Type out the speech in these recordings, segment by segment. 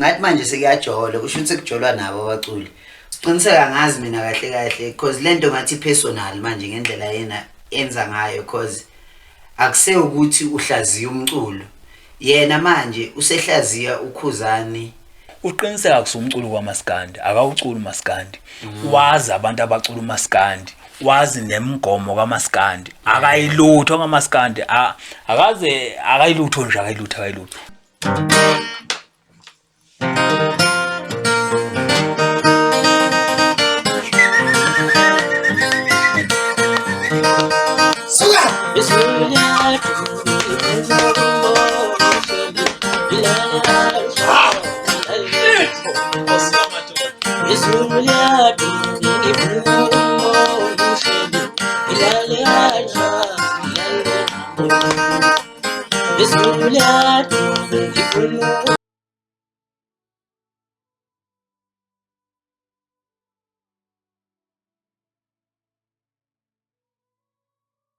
Ngathi manje sekuyajola, kusho ukuthi sekujolwa nabo abaculi. Siqiniseka ngazi mina kahle kahle cause lento ngathi personal manje ngendlela yena enza ngayo cause akuse ukuthi uhlaziya umculo. Yena manje usehlaziya uKhuzani. Uqiniseka kusumculo kwaMaskandi, akawuculi uMaskandi. Wazi abantu abacula uMaskandi, wazi nemigomo kaMaskandi. Akayilutho kaMaskandi, akaze akayilutho nje, akayilutho, akayilutho.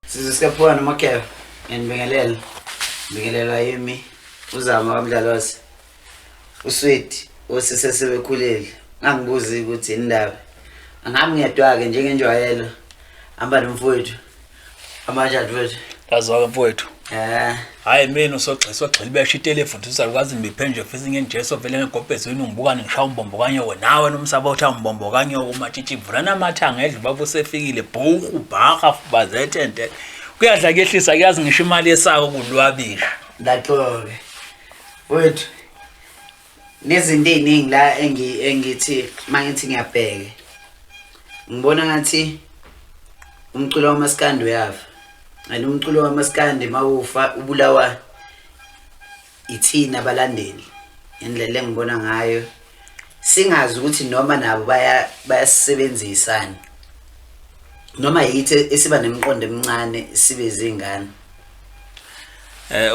Sizwe sikaPhuka noMakheva, ngiyanibingelela. Ngibingelelwa yimi uZama kaMdlalose. Uswidi osise sebekhulile. Ngangibuzi ukuthi indaba. Angihami ngedwa-ke njengenjwayelo. Hamba nomfowethu. Amanjani mfowethu? Yaziwa-ke mfowethu. Eh. Hhayi mina usogxila sogxila ibesha itelefoni usalukazi ngibiphe nje futhi ngenjeso vele ngegobhezweni ungibukane ngishaya umbombo kanyoko nawe nomsaba uthi umbombo kanyoko umatshitshi vulana amathanga edla ubaba usefikile bhuhu bhaha bazethe nte kuyadla kuyehlisa kuyazi ngisho imali yesako kulwabisha. Lapho-ke. Mfowethu nezinto ey'ningi la engithi uma ngithi ngiyabheke ngibona ngathi umculo wamaskandi uyafa and umculo wamaskandi mawufa ubulawa ithina abalandeli indlela engibona ngayo singazi ukuthi noma nabo bayasebenzisana noma yithi esiba nemiqondo emincane sibe zingane.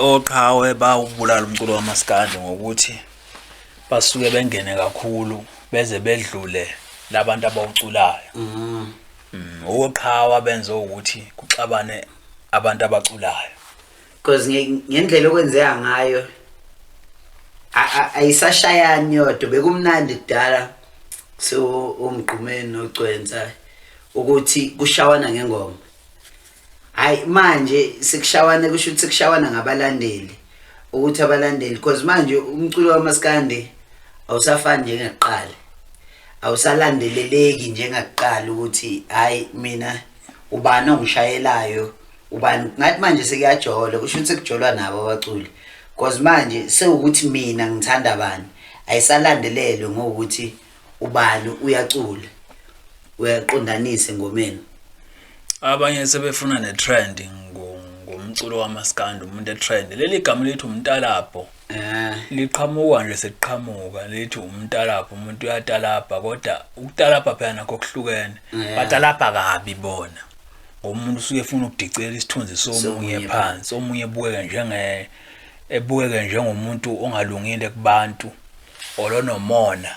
Oqhawe bawubulala umculo kamaskandi ngokuthi basuke bengene kakhulu beze bedlule labantu abawuculayo. Oqhawe benze ukuthi kuxabane abantu abaculayo. Because ngendlela okwenzeka ngayo ayisashayani yodwa, bekumnandi kudala so umgqumeni nocwensa ukuthi kushawana ngengoma. Hayi manje sekushawana, kusho ukuthi sekushawana ngabalandeli, ukuthi abalandeli because manje umculo wamaskandi awusafani njengakuqala, awusalandeleleki njengakuqala ukuthi hayi mina ubani ongishayelayo ubani. Ngathi manje sekuyajola, kusho ukuthi sekujolwa nabo abaculi because manje sewukuthi mina ngithanda bani, ayisalandelelwe ngokuthi ubani uyacula uyaqondanisa engomeni. Abanye sebefuna ne-trend ngomculo wamaskandi, umuntu e-trend. Leli gama lithi umntalabho liqhamuka nje sekuqhamuka lithi umntalabho, umuntu uyatalabha, kodwa ukutalabha phela nakho kuhlukene. Batalabha kabi bona ngoba umuntu usuke efuna ukudicela isithunzi somunye phansi, omunye ebukeke njenge ebukeke njengomuntu ongalungile kubantu olonomona.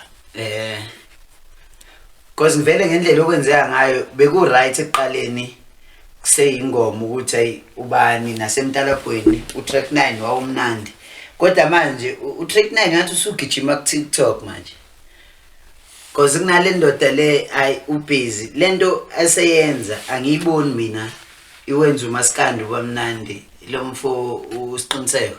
Because ngivele ngendlela okwenzeka ngayo beku right ekuqaleni kuseyingoma ukuthi ayi ubani nasemtalabhweni utrack 9 wawumnandi, kodwa manje utrack 9 ngathi usugijima ku TikTok manje because kunale ndoda le ayi ubusy lento eseyenza angiyiboni mina iwenza umaskandi kwamnandi lo mfo uSiqiniseko.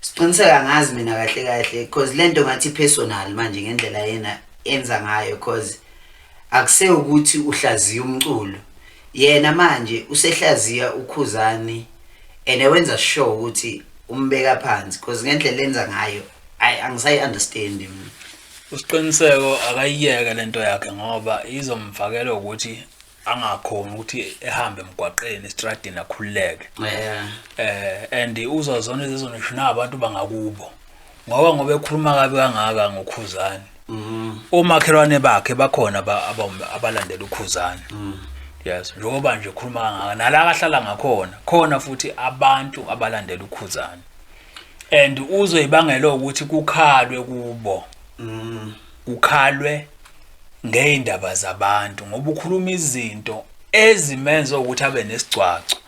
Siqiniseka ngazi mina kahle kahle because lento ngathi personal manje ngendlela yena enza ngayo cause akuse ukuthi uhlaziya umculo, yena manje usehlaziya uKhuzani and wenza sure ukuthi umbeka phansi because ngendlela enza ngayo ayi angisayi understand mina. Usiqiniseko akayiyeke lento yakhe ngoba izomfakela ukuthi angakhoni ukuthi ehambe emgwaqeni estradini akhululeke. And uzozona izizo ngisho nabantu bangakubo ngoba ekhuluma kabi kangaka ngoKhuzani. Omakhelwane bakhe bakhona abalandela uKhuzani. Yes, njengoba nje ekhuluma kangaka nala akahlala ngakhona khona futhi abantu abalandela uKhuzani. And uzoyibangela ukuthi kukhalwe kubo. Kukhalwe ngeindaba zabantu ngoba ukhuluma izinto ezimenza ukuthi abe nesigcwagcwa.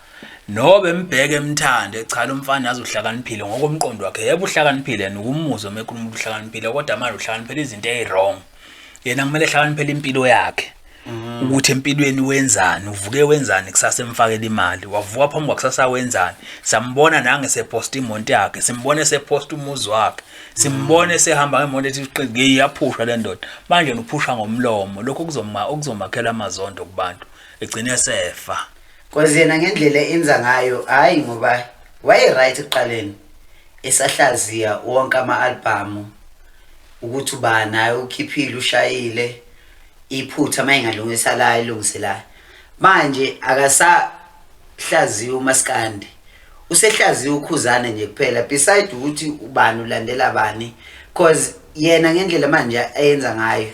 Nobe mbheke emthande, cha, lo mfana aze uhlakaniphile ngokomqondo wakhe. Yebo, uhlakaniphile nokumuzwa uma ekhuluma, uhlakaniphile, kodwa manje uhlakaniphele izinto eyi-wrong. Yena kumele ehlakaniphele impilo yakhe, ukuthi empilweni wenzani, uvuke wenzani, kusasa emfakela imali, wavuka phambi kwakusasa wenzani. Sambona nange seposta imoto yakhe, simbone seposta umuzi wakhe, simbone sehamba ngemoto ethi iyaphushwa le ndoda. Manje uphusha ngomlomo, lokho kuzoma okuzomakhela amazondo kubantu, egcine sefa. Cause yena ngendlela enza ngayo, hayi, ngoba waye right ekuqaleni esahlaziya wonke ama-albhamu ukuthi ubani hayi ukhiphile, ushayile iphutha, uma engalungisa la, elungise la. Manje akasahlaziya umaskandi, usehlaziya uKhuzane nje kuphela, beside ukuthi ubani ulandela bani, cause yena ngendlela manje ayenza ngayo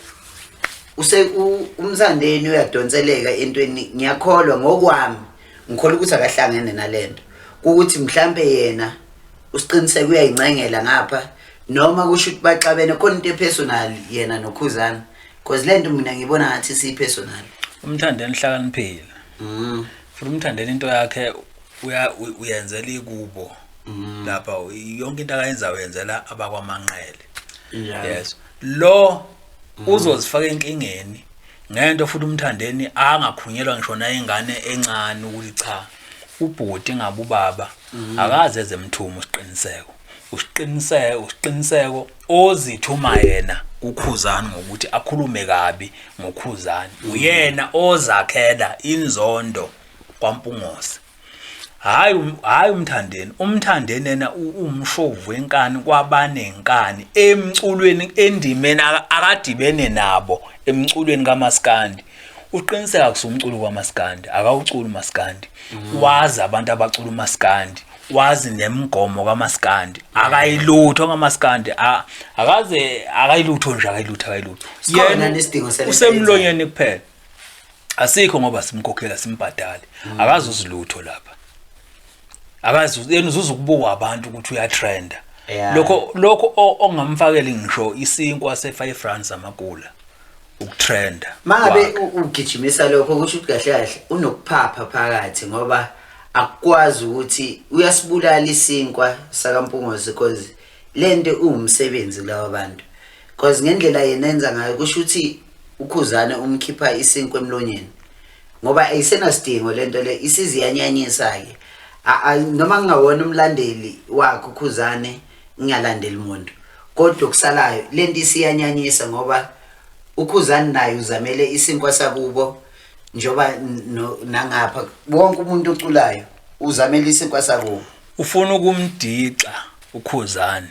use uMthandeni uyadonseleka entweni. Ngiyakholwa ngokwami, ngikholwa ukuthi akahlangene nalento, ukuthi mhlambe yena uSiqiniseko uyayincengela ngapha, noma kusho ukuthi baxabene khona into e-personal yena noKhuzana, cause lento mina ngibona ngathi siyi-personal. UMthandeni hlakaniphile. Futhi uMthandeni into yakhe uyenzela ikubo lapha, yonke into akayenzayo uyenzela abakwaManqele. Yes, lo uzozifaka enkingeni ngento, futhi uMthandeni angakhunyelwa ngisho nayingane encane ukuthi cha, ubhuti ngabe ubaba akaze ezemthuma uSiqiniseko. USiqiniseko ozithuma yena kuKhuzani ngokuthi akhulume kabi ngoKhuzani, uyena ozakhela inzondo kwaMpungose, hayi hayi uMthandeni. UMthandeni yena umshovu wenkani kwabanenkani emculweni, endimeni akadibene nabo emculweni kaMaskandi. Uqiniseka kusumculo kwaMaskandi, akawuculi uMaskandi, wazi abantu abacula uMaskandi, wazi nemigomo kaMaskandi, akayilutho ngaMaskandi, akaze akayilutho nje, akayilutho, akayilutho. Sikhona nesidingo salento? Usemlonyeni kuphela, asikho ngoba simkhokhela, simbhadale, akazuzi lutho lapha, akazuzi. Yena uzuza ukubuka abantu ukuthi uyatrenda. Lokho ongamfakeli ngisho isinkwa se-5 rand samakula ukutrenda Mangabe kwakhe. Ugijimisa lokho, kusho ukuthi kahle kahle unokuphapha phakathi, ngoba akukwazi ukuthi uyasibulala isinkwa sakaMpungose, because lento uwumsebenzi kulawa bantu, because ngendlela yena enza ngayo kusho ukuthi uKhuzane umkhipha isinkwa emlonyeni, ngoba ayisenasidingo lento le, isiziyanyanyisa-ke. Noma ngingawona umlandeli wakhe uKhuzane, ngingalandeli muntu, kodwa okusalayo lento isiyanyanyisa, ngoba uKhuzani naye uzamele isinkwa sakubo, njengoba nangapha wonke umuntu oculayo uzamele isinkwa sakubo. Ufuna ukumdixa uKhuzani.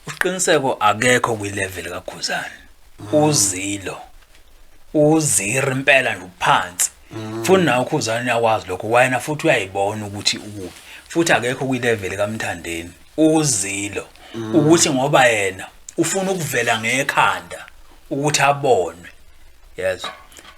Uqiniseko akekho kwi-level kaKhuzani, uzilo, uziro impela nje, uphansi. Futhi nawe uKhuzani uyakwazi lokho, wayena futhi uyayibona ukuthi ukuphi, futhi akekho kwi-level kaMthandeni, uzilo. Ukuthi ngoba yena ufuna ukuvela ngekhanda ukuthi abonwe, yezwa,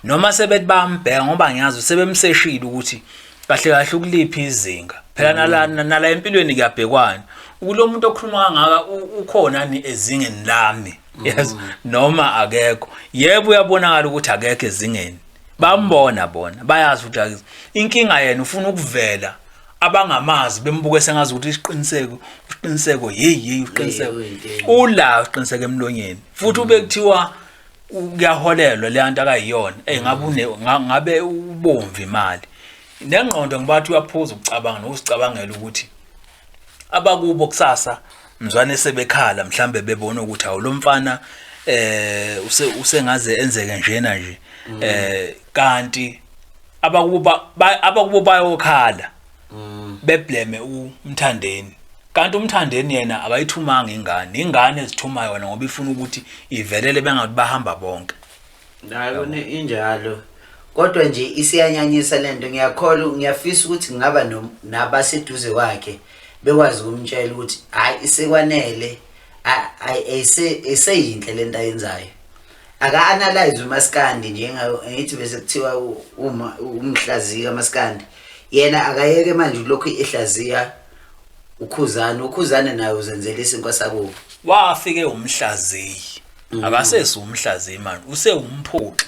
noma sebethi bambheka, ngoba ngiyazi sebemseshile ukuthi kahle kahle ukuliphi izinga phela. Nala empilweni kuyabhekwana ukulo muntu okhuluma kangaka ukhona ni ezingeni lami, yes, noma akekho. Yebo, uyabonakala ukuthi akekho ezingeni, bambona bona, bayazi ukuthi akekho. Inkinga yena ufuna ukuvela, abangamazi bembuke sengazi ukuthi isiqiniseko, uSiqiniseko, hey hey, uSiqiniseko. Hey, uyinto. Ula uqiniseko emlonyeni, futhi ube kuthiwa kuyaholelwa le nto akayiyona, ngabe ngabe ubomvu imali nengqondo, ngibathi uyaphuza ukucabanga nokusicabangela ukuthi abakubo kusasa mzwane sebekhala, mhlambe bebona ukuthi awu, lo mfana usengaze enzeke njena nje, kanti abakubo abakubo bayokhala beblame uMthandeni, kanti uMthandeni yena akayithumanga ingane, ingane ezithuma yona ngoba ifuna ukuthi ivelele bengathi bahamba bonke. Hayi kona injalo, kodwa nje isiyanyanyisa lento. Ngiyakholwa, ngiyafisa ukuthi ngingaba nabaseduze kwakhe bekwazi ukumtshela ukuthi hayi, isekwanele, ayiseyinhle lento ayenzayo. Aka-analyze umaskandi njenga ngithi bese kuthiwa uma umhlaziya amaskandi, yena akayeke manje ulokhu ehlaziya uKhuzane. UKhuzane naye uzenzela isinkwa sakubo. Wafike umhlaziyi, akasesi umhlaziyi manje, usewumphoxi.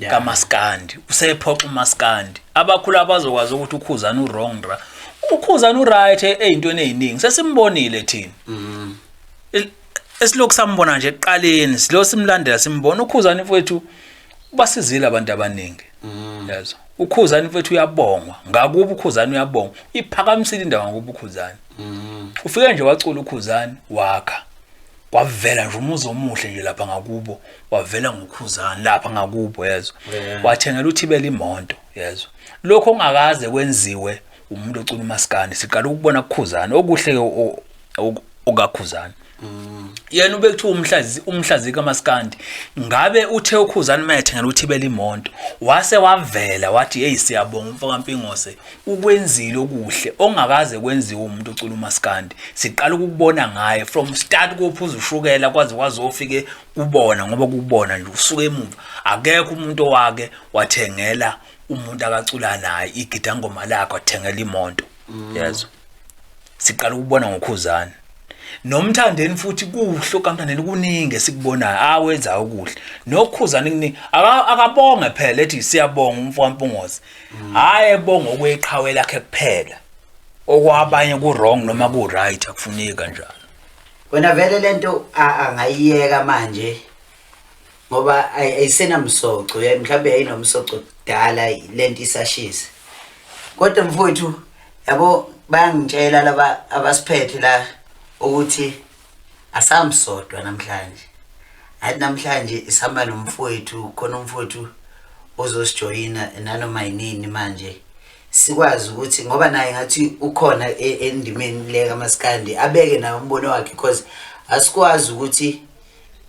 Kamaskandi usephoxa umaskandi. Abakhulu abazokwazi ukuthi uKhuzani u-wrong ra, uKhuzani u-right ey'ntweni ey'ningi, sesimbonile thina. Esilokhu sambona nje ekuqaleni, silo simlandela simbona uKhuzani mfowethu, ubasizile abantu abaningi. Yazo uKhuzani mfowethu uyabongwa ngakubo, uKhuzani uyabongwa, iphakamisile indawo ngakubo uKhuzani. Ufike nje wacula uKhuzani, wakha kwavela nje umuzi omuhle nje lapha ngakubo, wavela ngoKhuzani lapha ngakubo, yezwa. Wathengela uThibela imoto, yezwa. Lokho ongakaze kwenziwe umuntu ocula umaskandi, siqala ukubona kuKhuzani okuhle okaKhuzani. Yena ubekuthiwa umhlazi, umhlazi kaMaskandi. Ngabe uthe uKhuzani mayethengela uThibela imoto, wase wavela wathi hey, siyabonga umfo kaMpingose, ukwenzile okuhle ongakaze kwenziwe umuntu ocula umaskandi, siqala ukukubona ngaye from start kophuza ushukela kwaze kwazofike kubona, ngoba kubona nje usuke emuva akekho umuntu owake wathengela umuntu akacula naye igidangoma lakhe wathengela imoto, yezwa. Siqala ukubona ngoKhuzani noMthandeni futhi kuhle okaMthandeni, kuningi esikubonayo awenza okuhle noKhuzani kuningi. Akabonge phela ethi siyabonga umfo kaMpungose, hhayi ebonga okweqhawe lakhe kuphela, okwabanye ku-wrong noma ku-right akufuneki kanjalo. Wena vele lento angayiyeka manje ngoba ayisenamsoco, mhlawumbe yayinomsoco kudala lento isashisa. Kodwa mfowethu, yabo, bayangitshela laba abasiphethe la ukuthi asamsodwa namhlanje. Athi namhlanje isihamba nomfowethu, khona umfowethu ozosijoyina nanoma yinini manje, sikwazi ukuthi ngoba naye ngathi ukhona endimeni le kaMaskandi, abeke naye umbono wakhe, because asikwazi ukuthi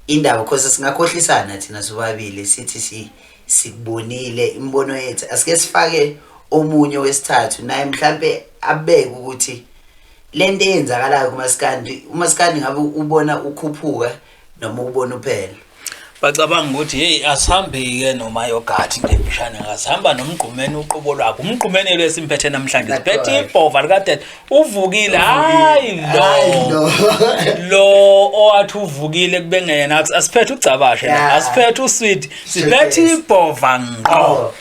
indaba, because singakhohlisana thina sobabili sithi sikubonile imibono yethu. Asike sifake omunye wesithathu naye mhlambe abeke ukuthi lento eyenzakalayo kumaskandi, umaskandi ngabe ubona ukhuphuka noma ubona uphela. Bacabanga ukuthi hey, asihambe-ke noma yogathi into emfishane, ngasihamba noMgqumeni uqobo lwakhe, uMgqumeni lo esimphethe namhlanje, siphethe ibhova likadede uvukile. Hayi lo lo owathi uvukile kube ngeyena, asiphethe uGcabashe la, asiphethe usweet, siphethe ibhova ngqo.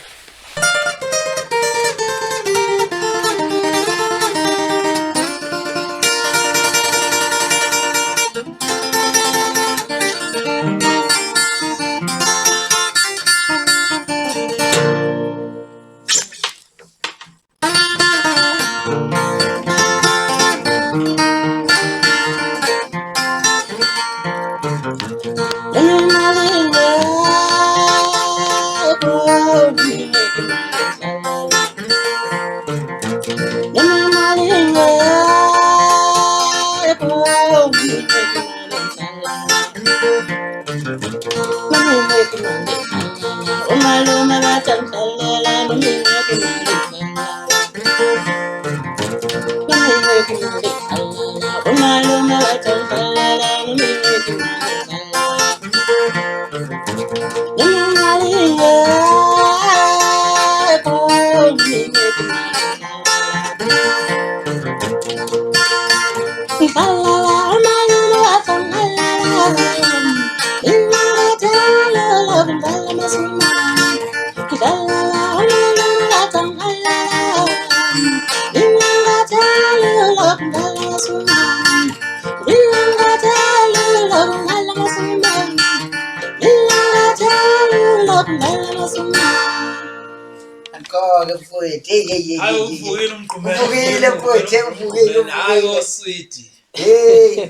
Ankoke mfowethu. Hey hey hey. Hayi, uvukile uMgqumeni. Uvukile mfowethu, uvukile, Hayi uvukile. oswidi. Hey.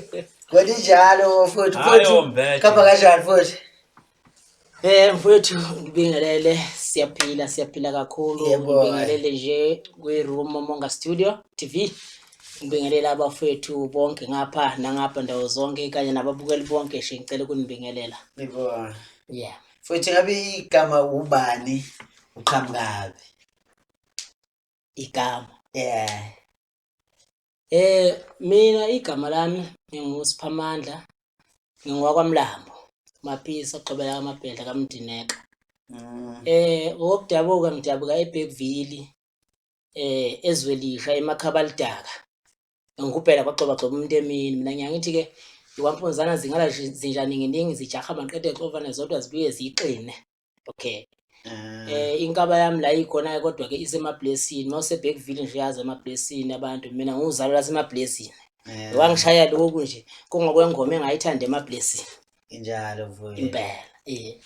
Kodwa injalo mfowethu, Hayi, mfowethu. ombethe. Khamba kanjani mfowethu? Mfowethu, ngibingelele, siyaphila, siyaphila kakhulu. Yebo. Ngibingelele nje kwi-Room Momonga Studio TV. Ngibingelele abafowethu bonke ngapha nangapha ndawo zonke kanye nababukeli bonke nje, ngicela ukunibingelela. Ngibona. Yeah. Mfowethu, ngabe igama ubani, uqhamukaphi? Igama. Yeah. Mina igama lami nginguSiphamandla, ngingowakwaMlambo, Maphisa oxhobela kaMabhedla kaMdineka. Ngokudabuka ngidabuka eBergville, eZwelisha eMakhabalidaka. Ngihubhela kwaxobaxoba umuntu emini. Mina ngiyangithi ke ikwampunzana zingala zinja ninginingi zijaha maqede exovane zodwa zibuye ziyixine. Okay. Inkaba yami la ikhona kodwa-ke isemablessini. Uma useBergville nje yazi amablessini abantu, mina ngiwuzalo lasemablessini. Wangishaya lokhu nje kungokwengoma engayithanda emablessini. Injalo mfowethu. Impela, eh.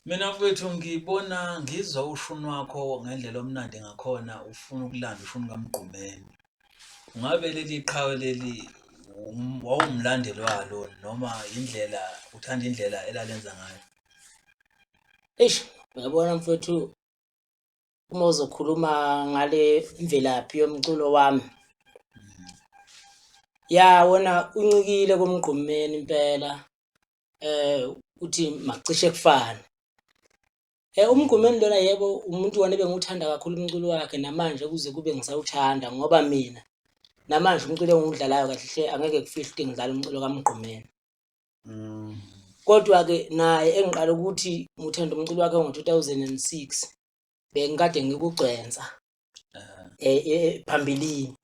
Mina mfowethu ngibona ngizwa ushuni wakho ngendlela omnandi ngakhona ufuna ukulanda ushuni kaMgqumeni. Ungabe leli qhawe leli wawumlandeli walo noma indlela uthanda indlela elalenza ngayo? Eish, uyabona mfowethu, uma uzokhuluma ngale mvelaphi yomculo wami, ya wona uncikile kuMgqumeni impela, uthi makucishe kufane. UMgqumeni lona yebo umuntu wona ebengiwuthanda kakhulu umculo wakhe, namanje kuze kube ngisawuthanda ngoba mina namanje umculo engiwudlalayo kahle hle angeke kufihle ukuthi ngidlala umculo kaMgqumeni. Kodwa-ke naye engiqala ukuthi ngithanda umculo wakhe ngo-2006, bengikade ngikugcwensa phambilini.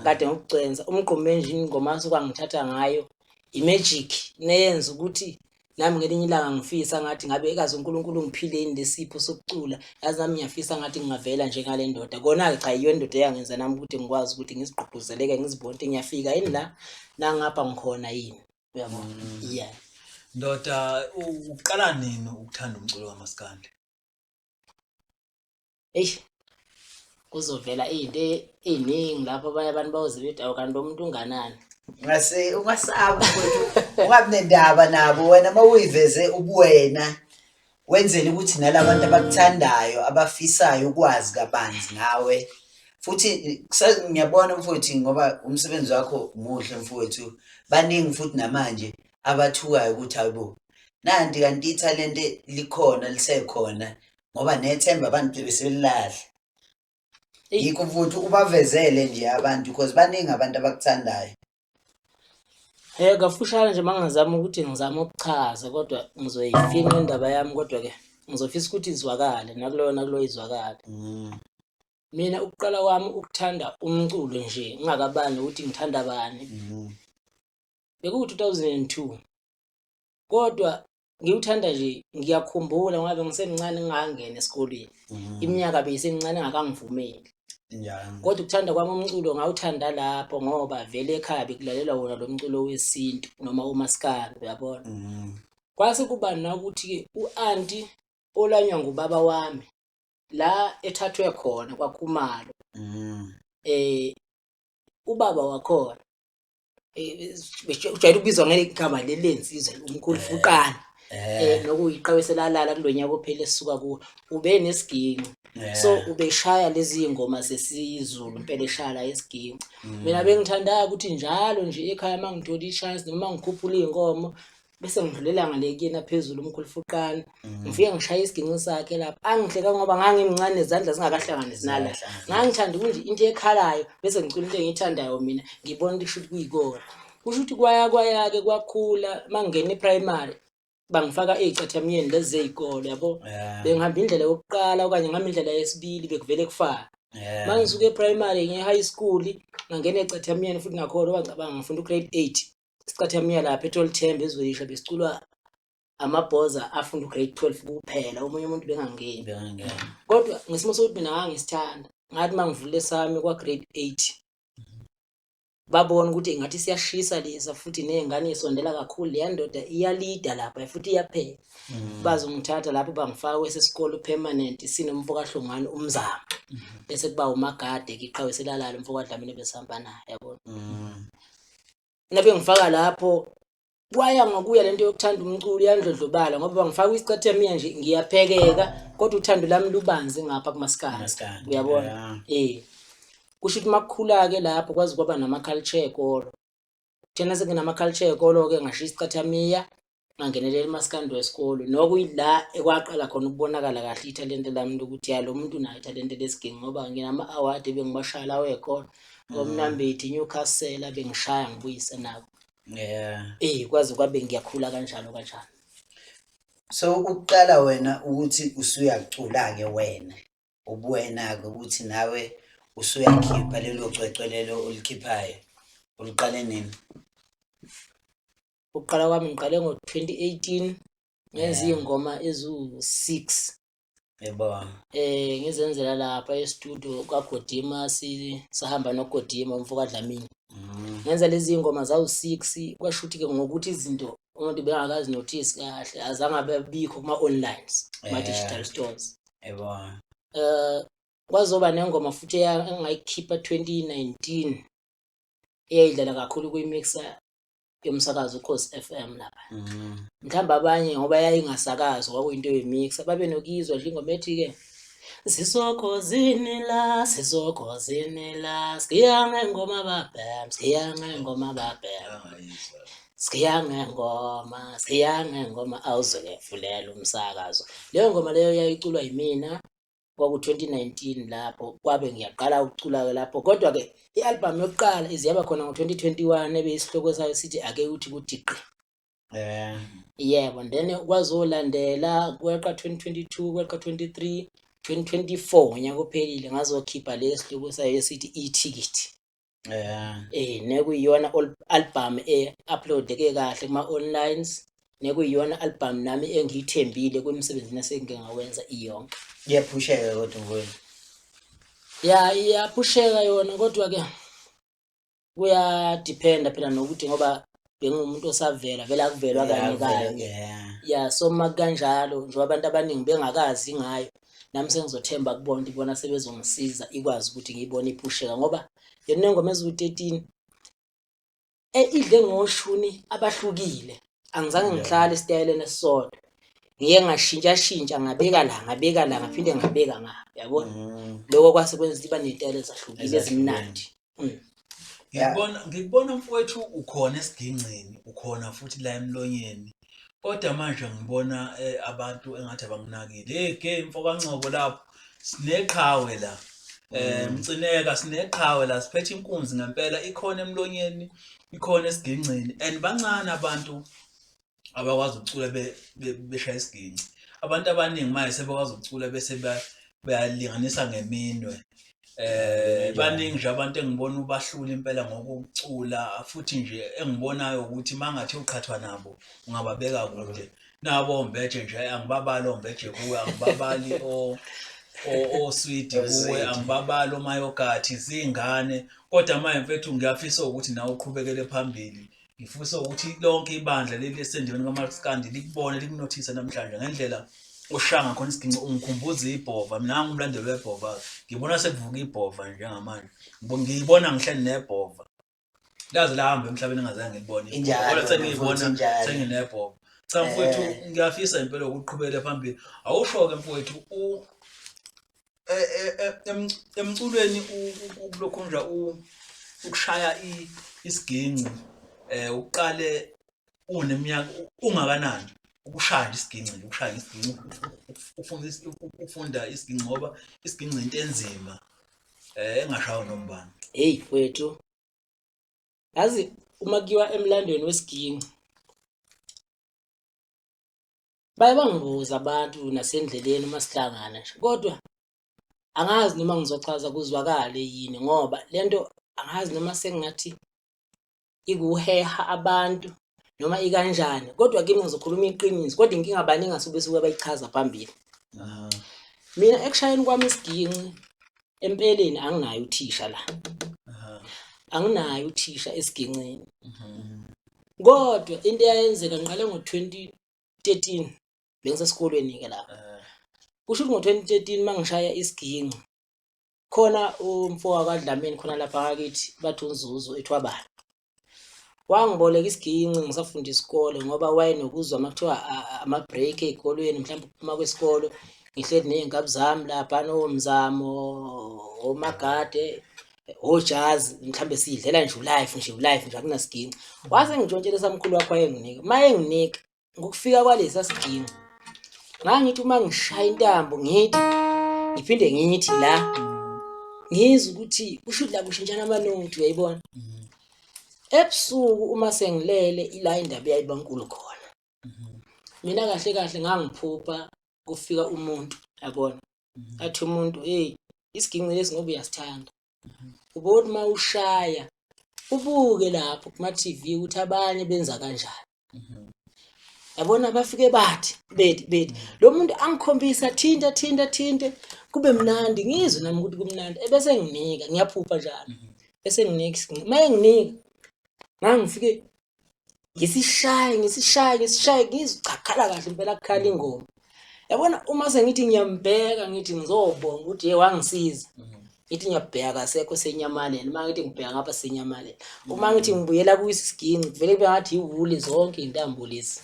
Kade ngikugcwensa uMgqumeni nje, ingoma asuke angithatha ngayo i-magic neyenza ukuthi nami ngelinye ilanga ngifisa ngathi ngabe ekazi uNkulunkulu ungiphile yini lesipho sokucula, yazi nami ngiyafisa ngathi ngingavela njengale ndoda. Kona-ke cha, yiyo indoda eyangenza nami ukuthi ngikwazi ukuthi ngizigqugquzeleke, ngizibone ukuthi ngiyafika yini la nangapha ngikhona yini, uyabona? Yeah. Ndoda, uqala nini ukuthanda umculo kamaskandi? Eish, kuzovela izinto ey'ningi lapho abanye abantu bayoze bethi awu kanti lo muntu unganani. Ungase ungasabi mfowethu, ungabi nendaba nabo wena uma uyiveze ubuwena, wenzele ukuthi nalabantu abakuthandayo abafisayo ukwazi kabanzi ngawe. Futhi ngiyabona mfowethu ngoba umsebenzi wakho muhle mfowethu, baningi futhi namanje abathukayo ukuthi hayibo nanti kanti ithalente likhona lisekhona, ngoba nethemba abantu bebeselilahle. Yikho futhi ubavezele nje abantu because baningi abantu abakuthandayo. Kafushane nje mangizama ukuthi ngizame ukuchaza kodwa ngizoyifinqa indaba yami, kodwa-ke ngizofisa ukuthi izwakale nakuloyo nakuloyo izwakale. Mina ukuqala kwami ukuthanda umculo nje ngingakabani ukuthi ngithanda bani, bekuwu-2002, kodwa ngiwuthanda nje ngiyakhumbula ngoba ngisemncane ngingangena esikolweni, iminyaka beyisemncane engakangivumeli. Kodwa ukuthanda kwami umculo ngawuthanda lapho ngoba vele ekhaya bekulalelwa wona lo mculo wesintu noma umaskandi, uyabona. Kwase kuba nakuthi-ke u-anti olanywa ngubaba wami la ethathwe khona kwaKhumalo, ubaba wakhona ujwayele ukubizwa ngegama leli lensizwa umkhulu Fuqane, nokuyiqhawe selalala kulo nyaka ophele esisuka kuwo, ube nesiginci. So ubeshaya lezi ngoma zesiZulu impela, eshaya la isiginci. Mina bengithanda ukuthi njalo nje ekhaya uma ngithola i-chance noma ngikhuphula iy'nkomo bese ngidlulela ngale kuyena phezulu umkhulu Fuqane, ngifike ngishaye isiginci sakhe lapha. Angihleka ngoba ngangimncane, izandla zingakahlangani zinala. Ngangithanda ukuthi into ekhalayo bese ngicula into engiyithandayo mina, ngibona ukuthi kusho ukuthi kuyikona. Kusho ukuthi kwaya kwaya-ke kwakhula, uma ngingena e-primary bangifaka ey'cathamiyeni lezi zey'kole, yabo. Bengihamba indlela yokuqala okanye ngihamba indlela yesibili, bekuvele kufane. Uma ngisuka e-primary ngiye high school, ngangena ey'cathamiyeni futhi nakhona ngicabanga ngifunda u-grade 8. Isicathamiya lapha eTholithembe eZwelisha besiculwa amabhoza afunda u-grade 12 kuphela, omunye umuntu bengangeni. Kodwa ngesimo sokuthi mina ngangisithanda, ngathi uma ngivula esami kwa-grade 8, babona ukuthi ngathi siyashisa lesa futhi ney'ngane y'sondela kakhulu, leya ndoda iyalida lapha futhi iyaphela. Bazongithatha lapho bangifaka kwesesikole permanent sinomfo kaHlongwane uMzamo. Bese kuba umagade-ke iqhawe selalala umfo kaDlamini ebesihamba naye, yabona. Nabe ngifaka lapho kwaya ngokuya lento yokuthanda umculo iyandlondlobala ngoba bangifaka isicathamiya nje ngiyaphekeka, kodwa uthando lami lubanzi ngapha kumaskandi, uyabona. Kusho ukuthi makukhula-ke lapho kwaze kwaba nama-culture ekolo. Thina sekunama-culture ekolo-ke ngashiya isicathamiya ngangenelela umaskandi wesikolo, nokuyila ekwaqala khona ukubonakala kahle ithalente lami lokuthi ya lo muntu unayo ithalente lesiginci, ngoba nginama-award ebengibashaya lawo ekhona oMnambithi, Newcastle, bengishaya ngibuyise nabo. Kwaze kwabe ngiyakhula kanjalo kanjalo. So ukuqala wena ukuthi usuyacula-ke wena, ubuwena-ke ukuthi nawe usuyakhipha lelo cwecwe lelo olikhiphayo, uliqale nini? Ukuqala kwami ngiqale ngo-2018, ngenza iy'ngoma eziwu-6. Yebo. Ngizenzela lapha e-studio kwaGodima, sahamba noGodima umfo kaDlamini. Ngenza lezi ngoma zawu-6, kwashuthi-ke ngokuthi izinto umuntu bengakazi notice kahle, azange ababikho kuma-onlines, kuma-digital stores. Yebo. Kwazoba nengoma futhi engayikhipha 2019 eyayidlala kakhulu kwi-mixer yomsakazo Ukhozi FM lapha. Mhlawumbe abanye ngoba yayingasakazwa kwakuyinto ye-mixer babe nokuyizwa nje ingoma ethi-ke sisokhozini la, sisokhozini la, sigiya ngengoma babhem, sigiya ngengoma babhem, sigiya ngengoma, sigiya ngengoma, awuzweke fulela umsakazo. Leyo ngoma leyo yayiculwa yimina kwaku-2019 lapho kwabe ngiyaqala ukucula-ke lapho. Kodwa-ke i-album yokuqala ize yaba khona ngo-2021 ebeyisihloko sayo sithi ake uthi kuthi qi. Yebo, then kwazolandela kweqa 2022, kweqa 23, 2024 unyaka ophelile ngazokhipha lesi sihloko sayo esithi ithikithi. Nekuyiyona album e-upload-eke kahle kuma-onlines, nekuyiyona album nami engiyithembile kwemsebenzini esengike ngawenza iyonke. Iyaphusheka kodwa mfowethu. Ya, iyaphusheka yona, kodwa-ke kuyadiphenda phela nokuthi ngoba bengumuntu osavela vele akuvelwa kanye kanye. Ya, so uma kukanjalo njengoba abantu abaningi bengakazi ngayo, nami sengizothemba kubona ukuthi bona sebezongisiza ikwazi ukuthi ngiyibone iphusheka, ngoba yona inengoma eziwu-13 idle ngoshuni abahlukile. Angizange ngihlale esitayeleni esisodwa, ngiye ngashintshashintsha, ngabeka la, ngabeka la, ngaphinde ngabeka nga, yabona. Lokho kwase kwenza ukuthi iba ney'tayela ezahlukile ezimnandi. Ngikubona mfowethu ukhona esigincini, ukhona futhi la emlonyeni, kodwa manje ngibona abantu engathi abanginakile. Hey gay mfo kaNgcobo lapho sineqhawe la. Mcineka sineqhawe la, siphethe inkunzi ngempela, ikhona emlonyeni, ikhona esigincini, and bancane abantu abakwazi ukucula beshaya isiginci. Abantu abaningi manje sebekwazi ukucula bese bayalinganisa ngeminwe. Baningi nje abantu engibona ubahlula impela ngokucula, futhi nje engibonayo ukuthi mangathi uqhathwa nabo ungababeka kude. Nabo ombeje nje angibabali ombeje kuwe, angibabali oswidi kuwe, angibabali omayogathi, zingane. Kodwa manje mfethu ngiyafisa ukuthi nawe uqhubekele phambili. Ngifisa ukuthi lonke ibandla leli esendaweni kaMaskandi likubone, likunothise namhlanje ngendlela oshaya ngakhona isiginci. Ungikhumbuza ibhova, mina ngumlandeli webhova, ngibona sekuvuka ibhova njengamanje, ngiyibona ngihleli nebhova, laze lahamba emhlabeni engazange ngilibone. Injalo, Kodwa sengiyibona futhi injalo. senginebhova. Cha mfowethu, ngiyafisa impela ukuqhubekela phambili. Awusho-ke mfowethu, emculweni kulokhu nje ukushaya isiginci, uqale uneminyaka ungakanani ukushaya nje isiginci nje, ukushaya isiginci, ufunda isiginci, ngoba isiginci into enzima engashawa nombani. Hey mfowethu, yazi uma kuyiwa emlandweni wesiginci baye bangibuza abantu nasendleleni uma sihlangana nje, kodwa angazi noma ngizochaza kuzwakale yini, ngoba lento angazi noma sengathi ikuheha abantu noma ikanjani, kodwa kimi ngizokhuluma iqiniso, kodwa inkinga baningi asuke besuke bayichaza phambili. Mina ekushayeni kwami isiginci empeleni anginayo uthisha la, anginayo uthisha esigincini, kodwa into eyayenzeka ngiqale ngo-2013, bengisesikolweni-ke lapho. Kusho ukuthi ngo-2013 uma ngishaya isiginci, khona umfo wakwaDlamini khona lapha ngakithi bathi uNzuzo ethwabala, wangiboleka isiginci ngisafunda isikole, ngoba wayenokuzwa uma kuthiwa ama-break ey'kolweni, mhlawumbe ukuphuma kwesikolo ngihleli ney'nkabi zami lapha nomzamo omagade ojazi, mhlawumbe siyidlela nje ulife nje, ulife nje akunasiginci. Wase ngitshontshela esamkhulu wakho wayenginika, uma enginika ngokufika kwalesa siginci ngangithi uma ngishaya intambo ngithi ngiphinde ngithi la, ngizwe ukuthi kusho ukuthi la kushintshana amanothi, uyayibona. Ebusuku uma sengilele ila indaba eyayiba nkulu khona. Mina kahle kahle ngangiphupha kufika umuntu, yabona, athi umuntu hey, isiginci lesi ngoba uyasithanda, ubona uma ushaya ubuke lapho kuma TV ukuthi abanye benza kanjani. Yabona bafike bathi bethi bethi lo muntu angikhombisa thinta thinta thinte kube mnandi, ngizwe nami ukuthi kumnandi, ebese nginika, ngiyaphupha njalo, bese nginika isiginci. Uma enginika ngangifike ngisishaye ngisishaye ngisishaye, ngizwe cha khala kahle impela, kukhala ingoma. Yabona uma sengithi ngiyambheka ngithi ngizobonga ukuthi ye wangisiza, ngithi ngiyabheka kasekho senyamalele, uma ngithi ngibheka ngapha senyamalele, uma ngithi ngibuyela kuyiso isiginci kuvele kube ngathi iwuli zonke iy'ntambo lezi.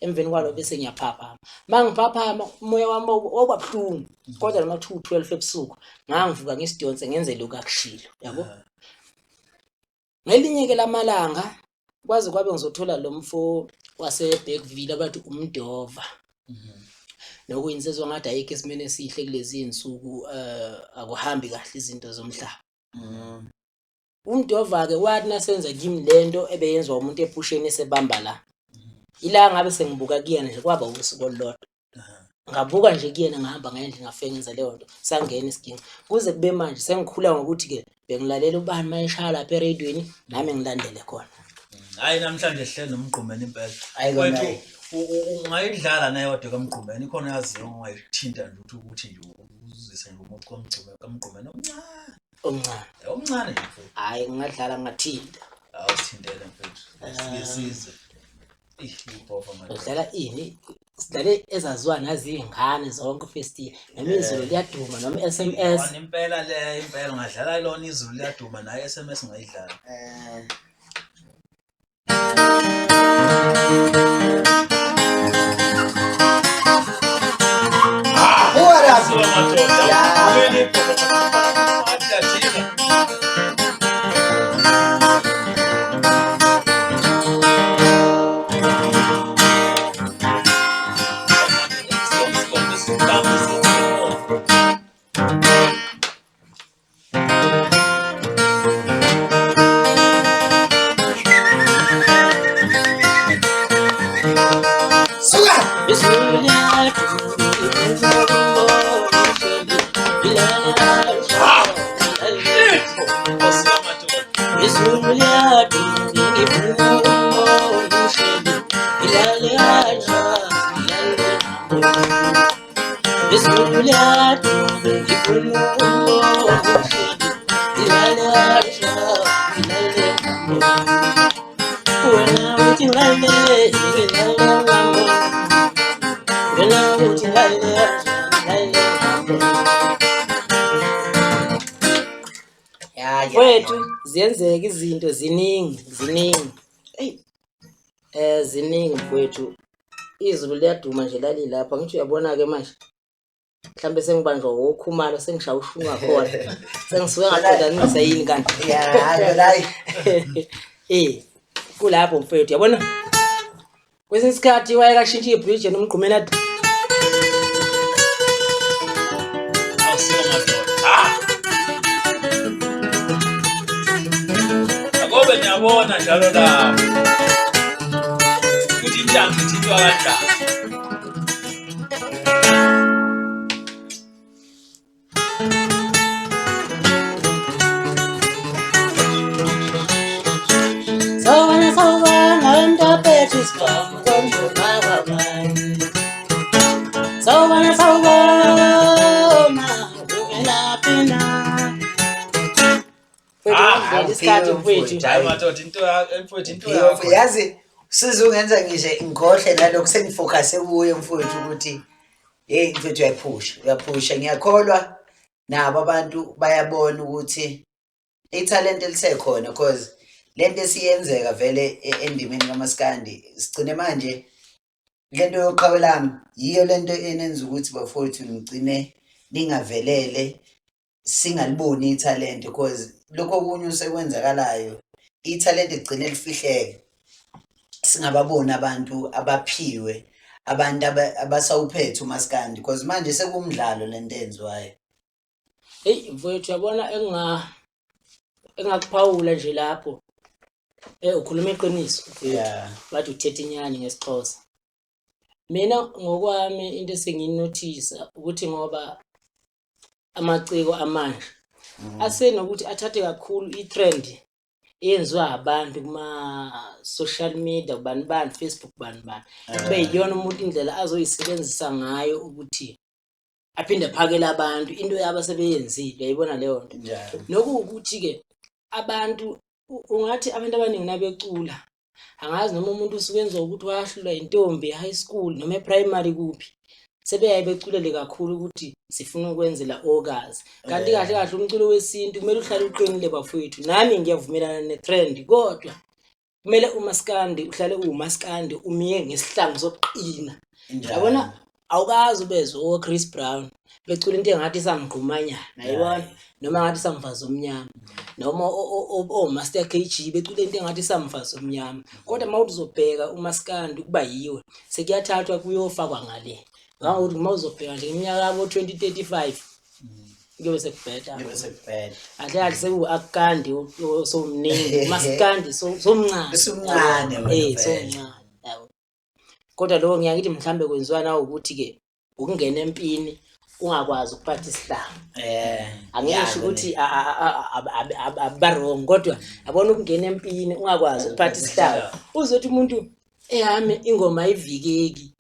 Emveni kwalokho bese ngiyaphaphama, uma ngiphaphama umoya wami wawuba buhlungu, kodwa noma kuthiwa u-12 ebusuku ngangivuka ngisidonse ngenze lokhu akushilo, yabo. Ngelinye-ke lamalanga kwaze kwabe ngizothola lo mfo wase-Bergville abathi uMdova, nokuyinsizwa ngathi ayikho esimeni esihle kulezi iy'nsuku, akuhambi kahle izinto zomhlaba. UMdova-ke wathi nasenza kimi lento ebeyenziwa umuntu ephusheni esebamba la, ila ngabe sengibuka kuyena nje kwaba usuku olulodwa. Ngabuka nje kuyena, ngahamba ngendlela ngafike ngenza leyo nto, sangena isiginci. Kuze kube manje sengikhula ngokuthi-ke bengilalela ubani uma eshaya lapha ereyidweni, nami ngilandele khona. Hhayi, namhlanje sihleli noMgqumeni impela. Hhayi kona, Wethu, hhayi. ungayidlala nayodwa kaMgqumeni, ikhona yaziyo ongayithinta nje ukuthi ukuthi nje uzise nje umucu kaMgqumeni omncane. Omncane. Omncane nje mfethu. Hhayi, ngingadlala ngingathinta. Awusithintele mfethu. Sike sizwe. Ih, ibhova madoda. Udlala ini? Sidlale ezaziwa naziy'ngane zonke first year, noma izulu liyaduma noma i-S M S. Yona impela le, impela ungadlala lona izulu liyaduma nayo I-S M S ungayidlala. What up? Suka madoda. Yeah. Yini ibhova madoda? Athi yajika. Suka! Izulu liyaduma, ngifuna ukubona usheli, ilale kanjani, ilale kanjani. Izulu liyaduma, ngifuna ukubona usheli, ilale kanjani, ilale kanjani. Wena uthi ngilale, ngilale ngambona. Wena uthi ngilale kanjani, ngilale ngambona. Ya, ya, Mfowethu, ya. ziyenzeka izinto ziningi, ziningi. Eyi, ziningi mfowethu. Izulu liyaduma nje lalilapha, ngithi uyabona-ke manje. Mhlambe sengibanjwa wokhumalo, sengishaya ushungu ngakhona. Sengisuke ngaqondanisa yini kanti? Ya, hayi, hayi. Kulapho mfowethu, yabona? Kwesinye isikhathi wayekashintsha ibridge nomgqumeni athi Awusiwo madoda. Ah! Akobe niyabona njalo lapho ukuthi intambo ithintwa kanjani. Sawubona, sawubona, mntaphethu isibhamu kwamngoma kwabani. Sawubona, sawubona, ungelaphi na? Mfethu, Ah, ngidlula isikhathi awuphiwe mfethu. Hayi madoda, into yakho mfethu, into Yebo, yakho. yazi size ungenza ngisho ngikhohle nalokhu sengifocuse kuye mfowethu ukuthi hey mfethu uyaphusha, uyaphusha. Ngiyakholwa nabo abantu bayabona ukuthi ithalente lisekhona, because lento esiyenzeka vele endimeni kaMaskandi sigcine manje lento yoqhawe lami yiyo lento enenza ukuthi bafowethu ngigcine ningavelele singaliboni ithalente, because lokho okunye osekwenzakalayo ithalente ligcine lifihleke, singababoni abantu abaphiwe, abantu abasawuphethe uMaskandi, because manje sekumdlalo lento eyenziwayo. Hey mfowethu, uyabona engakuphawula nje lapho, ukhuluma iqiniso mfowethu. Bathi uthethe inyani ngesiXhosa. Mina ngokwami into esengiyinothisa ukuthi ngoba amaciko amanje asenokuthi athathe kakhulu i-trend. Eyenziwa abantu kuma-social media, kubani bani, Facebook, bani bani, kube yiyona umuntu indlela azoyisebenzisa ngayo ukuthi aphinde aphakele abantu into yabo asebeyenzile. Uyayibona leyo nto? Njalo. Nokuwukuthi-ke abantu ungathi abantu abaningi nabecula, angazi noma umuntu usuke enziwa ukuthi wahlulwa intombi e-high school noma e-primary kuphi, sebeyaye beculele kakhulu ukuthi sifuna ukwenzela okazi, kanti kahle kahle umculo wesintu kumele uhlale uqinile bafowethu. Nami ngiyavumelana ne-trend, kodwa kumele umaskandi uhlale uwumaskandi, umiye ngesihlangu sokuqina. Njalo. Yabona, awukazi ubezwe o-Chris Brown becula into engathi isamgqumanyana, yayibona, noma ngathi isamfazi omnyama, noma o-Master KG becula into engathi isamfazi omnyama. Kodwa uma uzobheka umaskandi ukuba yiwe sekuyathathwa kuyofakwa ngale, ngangokuthi uma uzobheka nje iminyaka yabo 2035 kuyobe sekubheda. Kuyobe sekubheda. Kahle kahle sekuwu-akukandi somningi, umaskandi somncane. Usumncane wena vele. Somncane, yabo. Kodwa lokho ngiyakithi mhlambe kwenziwa na ukuthi-ke ukungena empini ungakwazi ukuphatha isihlangu. Angisho ukuthi aba-wrong, kodwa yabona ukungena empini ungakwazi ukuphatha isihlangu, uzothi umuntu eyami ingoma ayivikeki,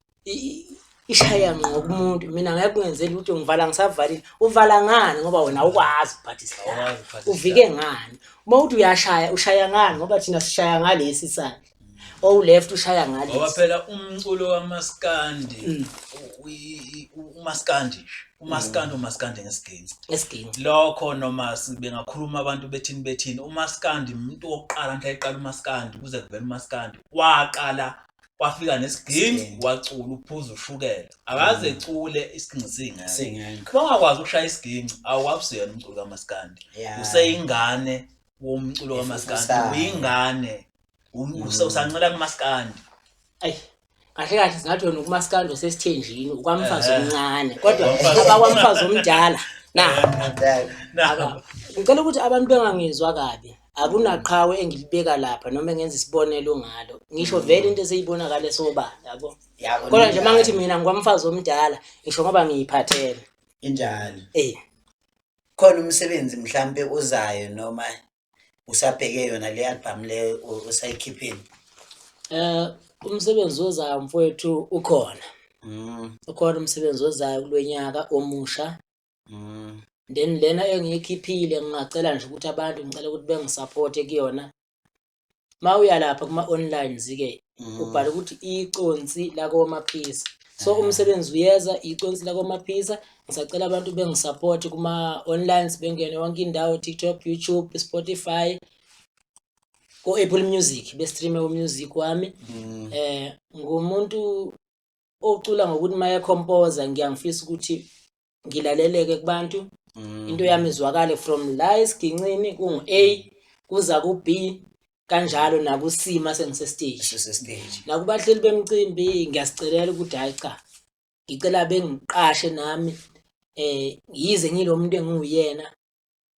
ishaya ngqo kumuntu. Mina ngeke kungenzeli ukuthi ngivala ngisavalile. Uvala ngani? Ngoba wena awukwazi ukuphatha isihlangu. Awukwazi ukuphatha Uvike ngani? Uma uthi uyashaya, ushaya ngani? Ngoba thina sishaya ngalesi sandla, owu-left ushaya ngalesi. Ngoba phela umculo kamaskandi, umaskandi nje, umaskandi, umaskandi ngesiginci. Esiginci. Lokho noma bengakhuluma abantu bethini bethini, umaskandi umuntu wokuqala mhla eqala umaskandi, kuze kuvele umaskandi waqala wafika nesiginci, wacula uphuza ushukela, akaze ecule isiginci singekho. Singekho. Uma ungakwazi ukushaya isiginci, awukwazi yena umculo kamaskandi. Useyingane womculo kamaskandi. Efufusayo. Uyingane, usancela kumaskandi. Ayi, kahle kahle singathi wena ukumaskandi osesithenjini, ukwamfazi omncane, kodwa Ukwamfazi. abakwamfazi omdala na. Na. Ngicela ukuthi abantu bengangizwa kabi, akunaqhawe engilibeka lapha noma engenza isibonelo ngalo, ngisho vele into eseyibonakale sobala, yabo. Yabo, Kodwa nje uma ngithi injalo. mina ngikwamfazi omdala, ngisho ngoba ngiyiphathele. Injalo. Eh. Khona umsebenzi mhlambe uzayo noma usabheke yona le album le usayikhiphile? Umsebenzi ozayo mfowethu ukhona. Ukhona umsebenzi ozayo kulonyaka omusha. Then lena engiyikhiphile ngingacela nje ukuthi abantu, ngicela ukuthi bengisupport kuyona. Mawuya lapha kuma online ke ubhala ukuthi iconsi lakoMaphisa. So umsebenzi uyeza, iconsi lakoMaphisa. Ngisacela abantu bengisupport kuma online, bengene yonke indawo, TikTok, YouTube, Spotify, ko Apple Music, be-stream music wami. Ngumuntu ocula ngokuthi maye composer, ngiyangifisa ukuthi ngilaleleke kubantu, into yami izwakale from la esigincini kungu A kuza ku B, kanjalo naku C mase ngise stage. Sise stage. Nakubahleli bemicimbi ngiyasicelela ukuthi hayi cha, ngicela bengiqashe nami, yize ngilo muntu engiyena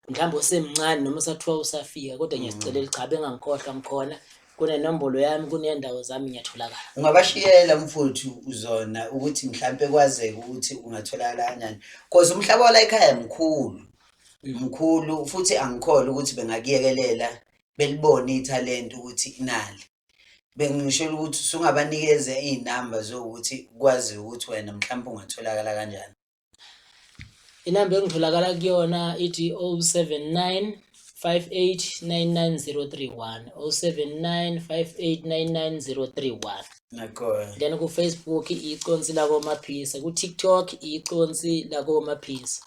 mhlawumbe osemncane noma usathiwa usafika, kodwa ngiyasicelela cha bengangikhohlwa, ngikhona, kunenombolo yami, kunendawo zami, ngiyatholakala. Ungabashiyela mfowethu uzona ukuthi mhlambe kwazeke ukuthi ungatholakala kanjani, because umhlaba wala ekhaya mkhulu mkhulu, futhi angikholwa ukuthi bengakuyekelela belibone ithalente ukuthi inali. Bengishela ukuthi usungabanikeza iy'namba zokuthi kwaziwe ukuthi wena mhlawumbe ungatholakala kanjani. Inamba engitholakala kuyona ithi 079 5899031, 079 5899031. Nakhona. Then ku Facebook iconsi lakoMaphisa, ku TikTok iconsi lakoMaphisa.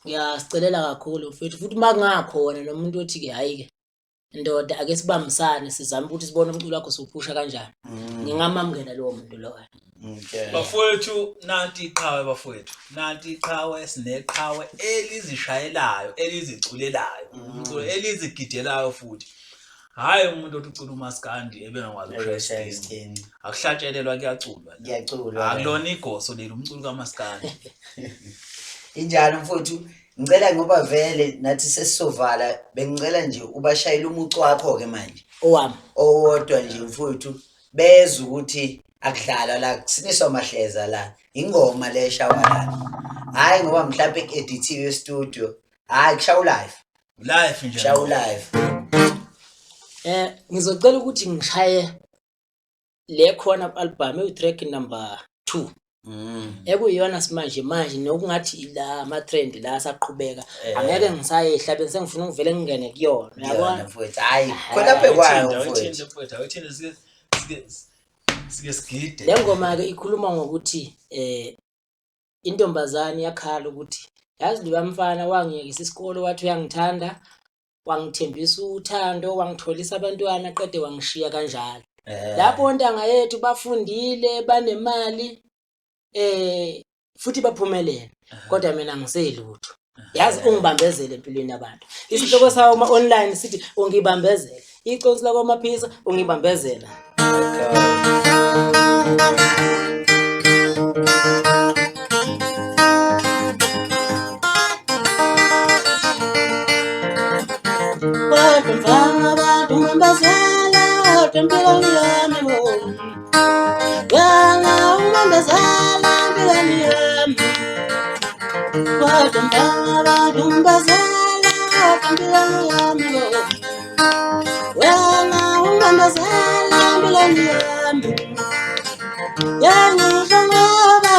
Ngiyasicelela kakhulu mfethu, futhi makungakhona nomuntu othi ke hayi ke ndoda, ake sibambisane sizame ukuthi sibone umculo wakho siwuphusha kanjani, ngingamamukela lowo muntu loyo. Bafowethu, nanti iqhawe, bafowethu, nanti iqhawe, sineqhawe elizishayelayo, eliziculelayo umculo, elizigidelayo futhi. Hhayi umuntu othi ucula umaskandi ebengakwazi ukushaya Ukushaya isiginci. isiginci. Akuhlatshelelwa, kuyaculwa la. Kuyaculwa. Akulona igoso leli, umculo kamaskandi. Injalo mfowethu, ngicela ngoba vele nathi sesizovala, bengicela nje ubashayele umucu wakho-ke manje. Owami. Owodwa nje mfowethu, bezwe ukuthi akudlalwa la, kusiniswa mahleza la, ingoma le eshawa la. Hhayi ngoba mhlampe ku-edithiwe e-studio, hhayi kushawa live. Live nje. Kushawa live. Ngizocela ukuthi ngishaye le khona ku-album ewu-track number 2 ekuyiyona simanje manje nokungathi la ama-trend la asaqhubeka, angeke ngisayehla bese ngifuna ukuvele ngingene kuyona, Yona uyabona? mfowethu, hhayi khona phe kwayo mfowethu. Awuyithinte mfowethu, awuyithinte, sike sigide. Le ngoma-ke ikhuluma ngokuthi intombazane iyakhala ukuthi yazi loya mfana wangiyekisa isikole, wathi uyangithanda, wangithembisa uthando, wangitholisa abantwana, qede wangishiya kanjalo. Lapho ontanga yethu bafundile, banemali, futhi baphumelele, kodwa mina ngiselutho. Yazi ungibambezele empilweni yabantu. Isihloko sawo ma online sithi ungibambezele. Iconsi lakwaMaphisa ungibambezela. Kodwa mfana abantu ungibambezela empilweni yami bo. Wena ungibambezela empilweni yami. Kodwa mfana abantu ungibambezela empilweni yami bo. Wena ungibambezela empilweni yami. Yangisho ngoba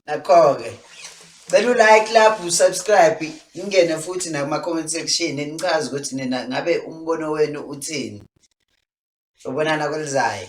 Nakho-ke cela u-like lapho, usubscribe, ingene futhi nakuma-comment section nichaze ukuthi nina ngabe umbono wenu uthini. Sobonana kwelizayo.